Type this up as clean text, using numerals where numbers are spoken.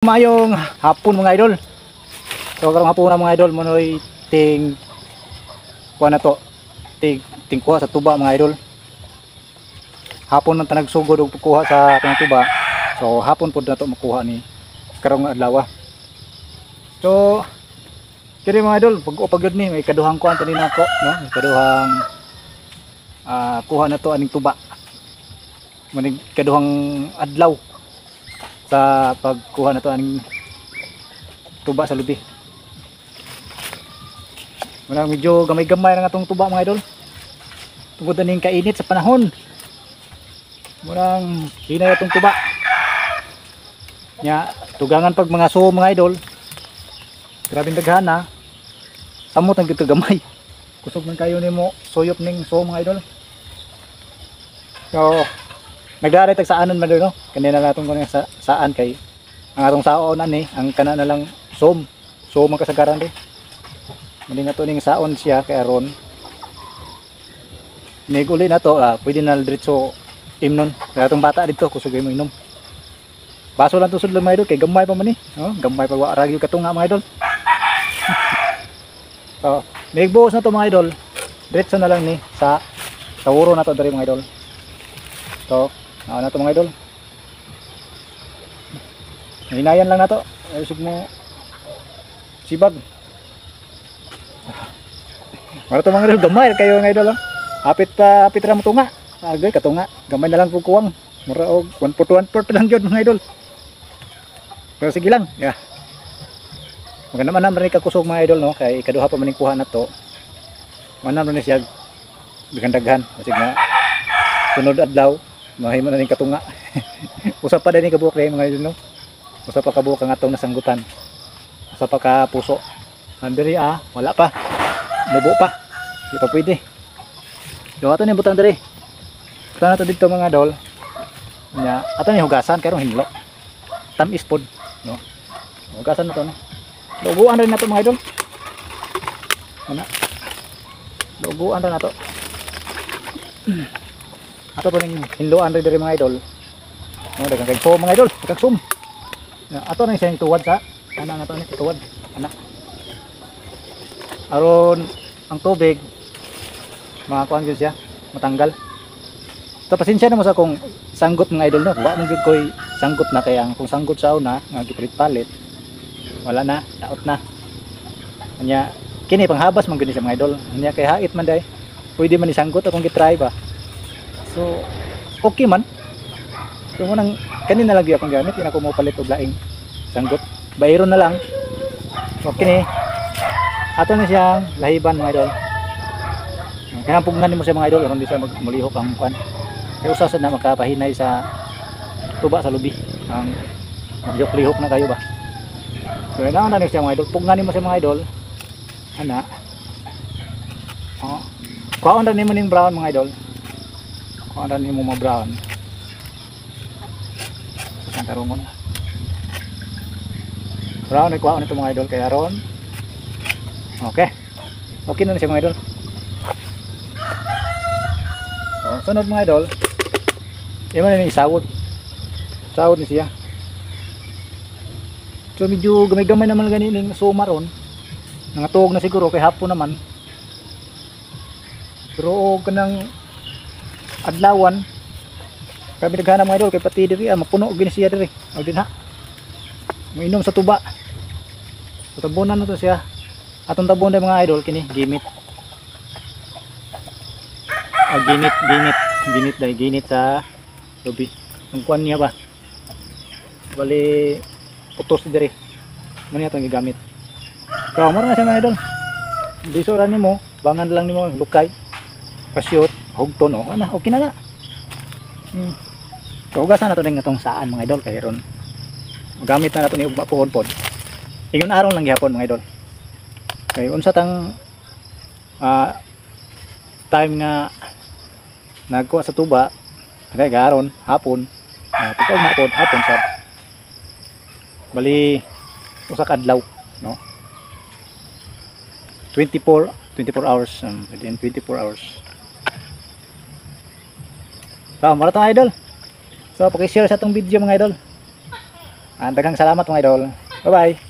Maayong hapon, mga idol. So karong hapon na, mga idol, monoy ting kuha na to. Ting ting kuha sa tuba, mga idol. Hapon man ta nagsugod og pagkuha sa atong tuba. So hapon pod na to makuha ni karong adlaw. So kini, mga idol, pag pag ni may kaduhang kuan tani nako, no? May kaduhang kuha na to aning tuba. Manig kaduhang adlaw sa pagkuha na to aning tuba sa lubi. Wala, medyo gamay-gamay na nga tong tuba, mga idol. Tungod na ning kainit sa panahon. Murang hinay atong tuba. Nya, tugangan pag mga suo, mga idol. Grabing daghan na. Samot ang gito gamay. Kusog man kayo nimo suyop ning suo, mga idol. So, nagdaray tag saanon man doon, no? Kanina na atong kuno sa saan kay ang atong saon ani, ang kana na lang som. Som ang kasagaran di. Mali nga to ning saon siya kay aron. Niguli na to, pwede na diretso imnon. Kaya atong bata dito kusog mo inom. Baso lang to sudlo, mga idol, kay gamay pa man ni. No? Gamay pa, wa ra gyud katunga, mga idol. So, nigbuhos na to, mga idol. Diretso na lang ni sa tawuro na to diri, mga idol. So, na to, mga idol. Hinayan lang na to. Ayos mo sibag. Mara to, mga idol, gamay kayo, mga idol. Oh. Hapit pa, hapit ra mo tunga. Agay katunga. Gamay na lang po kuwang. Mura og 1.1 lang gyud, mga idol. Pero sige lang. Yeah. Maganda man naman rin kakusog, mga idol, no, kay ikaduha pa man ning kuha na to. Manan man ni siya daghan-daghan. Kasi nga sunod adlaw mahimo na ning katunga. Usa pa din ni kabuok rin, mga idol, no. Usa pa kabuok ang atong nasanggutan. Usa pa ka puso. Andiri wala pa. Mubo pa. Di pa pwede. So ato ni butang diri. Butang na to dito, mga idol. Nya, ato ni hugasan karon hinlo. Tamis pod, no. Hugasan na to, no. Luguan rin na to, mga idol. Ana. Luguan rin na to. Ato pa ning hinloan rin diri, mga idol. No, daghang kay so, mga idol, daghang sum. Na ato na siyang tuwad sa ana na to ni tuwad. Ana. Aron ang tubig makakuan gyud siya, matanggal. So pasensya na mo sa kung sanggot, mga idol, no. Wa man gyud koy sanggot na kay ang kung sanggot sa una nga gipalit-palit wala na, daot na. Anya kini panghabas man gyud ni siya, mga idol. Anya kay hait man day. Pwede man isanggot akong gitry ba. So okay man. So mo nang kanina lang gyud akong gamit, di na ko mo palit og laing sanggot. Bayron na lang. Okay ni. Ato na siyang lahiban, mga idol. Kaya pugnan nimo siya, mga idol, aron di siya magmulihok ang kuan. Kaya usa sad na makapahinay sa tuba sa lubi. Ang maglihok-lihok na kayo ba. So kailangan na siya, mga idol. Pugnan nimo siya, mga idol. Ana. Oh. Kuhaon ra nimo ning brown, mga idol. Kuhaon ra nimo mga brown. Sa tarungon. Brown ay kuhaon nito, mga idol, kaya ron. Okay. Okay na siya, mga idol. So, sunod, mga idol. Ima na ni isawod. Sawod ni siya. So medyo gamay-gamay naman gani ning suma ron. Nangatuog na siguro kay hapon naman. Pero og kanang adlawan kami daghan mga idol kay pati diri mapuno gini siya diri. Og dinha. Moinom sa tuba. So tabunan na to siya. Atong tabon mga idol kini gimit. Ginit, ginit, ginit dahil ginit sa lubi. Ang kuan niya ba? Bali putos diri. Mo niya itong gigamit. So, mura na siya, mga idol. Diso ra nimo, bangan lang nimo lukay. Pasyot, hugton, oh. Ana, okay na na. So, hugasan na to ning atong saan, mga idol, kay ron. Gamit na nato ni ugma pohon pod. Ingon aron lang gihapon, mga idol. Kay unsa tang time nga nagkuha sa tuba kay garon hapon, pagka pod hapon sad, bali usa ka adlaw, no, 24 hours, within 24 hours. So mara tong idol. So paki-share sa atong video, mga idol. Daghang salamat, mga idol. Bye bye.